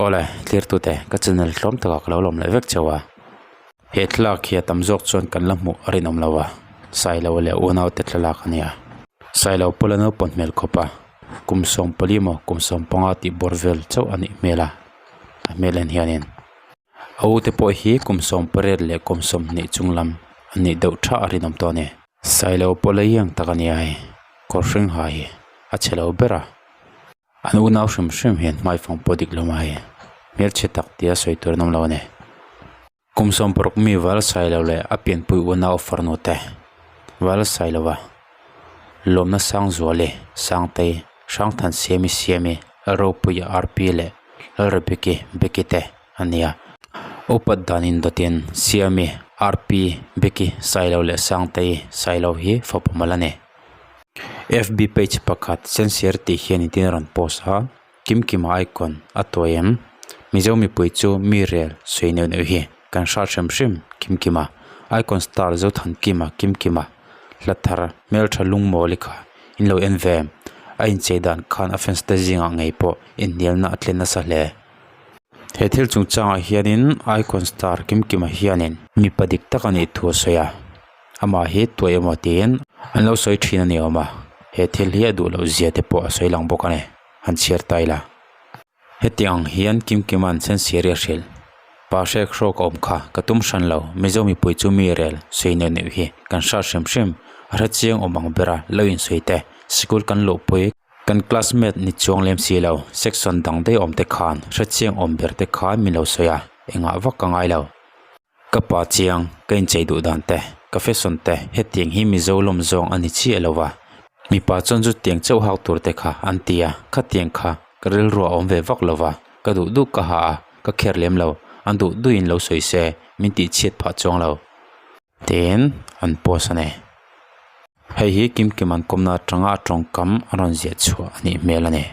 Awle, thlirtute, ka channel tlawm takah ka lo lawm leh vek chauh a. He thlalak hi a tam zawk chuan kan la hmuh a rinawm lo a, Sailo leh unaute thlalak a nia. Sailo pawh la naupang hmel khawp a, kum 14 maw kum 15 tih bawr vel chauh a nih hmel a, a hmel en hianin. A ute pawh hi kum 18 leh kum 20 chung lam a nih deuh tha a rinawm tawh a ni. Sailo pawh la iang tak a nia hei, kawr hring ha hi a chhe lo ber a. An unau hrim hrim hian hmaifang pawh dik lo mai, hmelchhe tak tia sawi tur an awm lo a ni. Kum 60 mi val sai lo leh a pianpui unau farnu te val sai lova lawmna Sangzuali, Sangtei, Hrangthan Siami Siami, Lalropuia RP leh Lalrebeki Beki te a ni a. Upat dan indawtin Siami, RP, Beki, Sailo leh Sangtei, Sailo hi fapa mal a ni. Fb page pakhat sensiar tih hian engtin a rawn post a Kimkima icon a tuai em Mizo mipui chu mi rel sawi neuh neuh hi kan hrat hrim hrim Kimkima icon star Zothankima Kimkima hla thar hmeltha lungmawli kha in lo en ve a inchei dan khan a fans te zingah ngei pawh inhnialna a tlen nasa hle. He thil chungchangah hianin icon star Kimkima hianin mipa dik tak a nih thu a sawi a. Amah hi tuai emaw tiin an lo sawi thin a ni awm a, he thil hi a duh loh zia te pawh a sawi lang bawk a ni, han chhiar ta ila. Hetiang ang hian Kimkima'n Sensiari a hrilh, Pa hrek hrawk a awm kha, ka tum hran lo, Mizo mipui chu mi rel sawi neuh neuh hi kan hrat hrim hrim, a hre chiang awm ang bera lo insawi te, sikul kan luhpui, kan classmate ni chuang lem si lo, section dang daih awm te khan hre chiang awm ber te khan min lo sawi a, engah vak ka ngai lo. Ka pa chiang, ka inchei duh dan te, ka fashion te hetiang hi Mizo lawm zawng a ni chiah lo va, mipa chuan chu tiang chauh hak tur te kha an ti a, khatiang kha ka rilru a awm ve vak lo va, ka duh duh ka ha a, ka kher lem lo, an duh duhin lo sawi se, min tih chhiat phah chuang lo. Tiin an post a ni. Hei hi Kimkim an kawmna atanga a tawngkam a rawn ziah chhuah a nih hmel a ni.